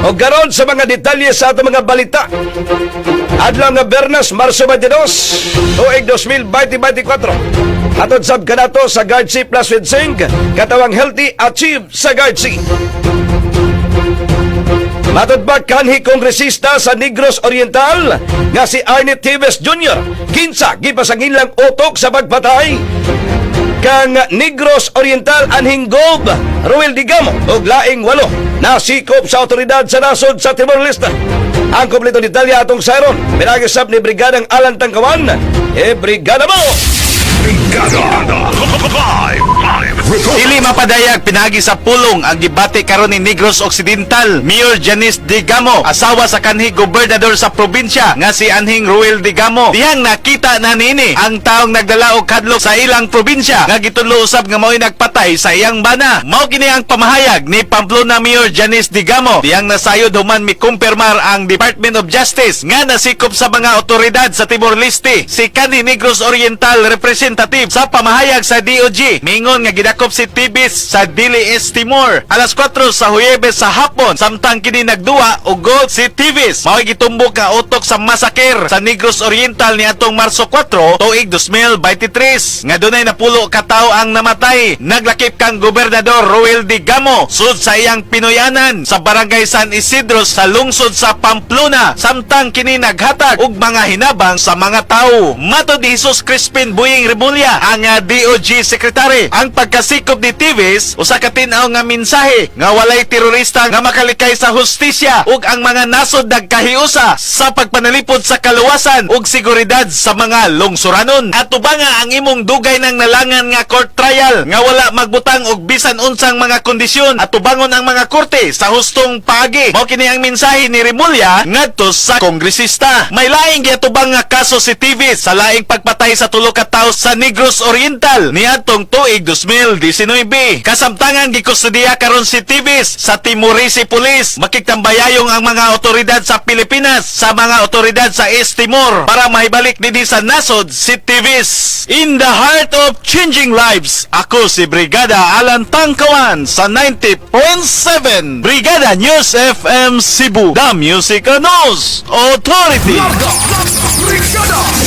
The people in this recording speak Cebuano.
O garon sa mga detalye sa atong mga balita. Adlaw nga Bernas, Marso 22, tuig 2024. Atod sab kanato sa Guard C Plus with Zinc, katawang healthy achieve sa Guard C. Matod pa kanhi kongresista sa Negros Oriental nga si Arnie Teves Jr. Kinsa gipasanginlang utok sa pagpatay kang Negros Oriental anhing Gob Roel Digamo og laing walo nasikop sa otoridad sa nasod sa Timor Leste. Ang kompleto detalye atong sayron. Pinagisap ni Brigadang Alan Tangkawan. E Brigada mo! Brigada Live Live Report. Dili mapadayag pinagi sa pulong ang gibati karon ni Negros Occidental Mayor Janice Digamo, asawa sa kanhi gobernador sa probinsya nga si anhing Ruel Digamo. Dihang nakita na niini ang taong nagdala og kadlok sa ilang probinsya nga gitudlo usab nga mao'y nagpatay sa iyang bana. Mao kini ang pamahayag ni Pamplona Mayor Janice Digamo dihang nasayod human mikumpirmar ang Department of Justice nga nasikop sa mga otoridad sa Timor Leste si kanhi Negros Oriental representative. Sa pamahayag sa DOJ, mingon nga gidakop si Teves sa Dili, East Timor, alas 4 sa Huwebes sa hapon samtang kini nagduwa og golf. Si Teves mao'y gitumbok nga utok sa masaker sa Negros Oriental ni atong Marso 4 tuig 2023 nga dunay 10 ka tawo ang namatay, naglakip kang Gobernador Roel Digamo, sud sa iyang pinuy-anan sa Barangay San Isidro sa lungsod sa Pamplona samtang kini naghatag og mga hinabang sa mga tawo. Matod ni Jesus Crispin Boying Remulla, ang DOJ Secretary, ang pagkasikop ni Teves usa ka tin-aw nga mensahe nga walay terorista nga makalikay sa hustisya ug ang mga nasod nagkahiusa sa pagpanalipod sa kaluwasan ug seguridad sa mga lungsuranon. Atubanga ang imong dugay nang nalangan nga court trial nga wala magbutang og bisan unsang mga kondisyon. Atubangon ang mga korte sa hustong paagi. Mao kini ang mensahe ni Remulla ngadto sa kongresista. May laing giatubang nga kaso si Teves sa laing pagpatay sa tulo ka tawo sa Negros Oriental niadtong tuig 2019. Kasamtangan, gikustodiya karon si Teves sa Timorese Police. Makigtambayayong ang mga otoridad sa Pilipinas sa mga otoridad sa East Timor para mahibalik dinhi sa nasod si Teves. In the heart of changing lives, ako si Brigada Alan Tangkawan sa 90.7 Brigada News FM Cebu, The Music and News Authority. Brigada.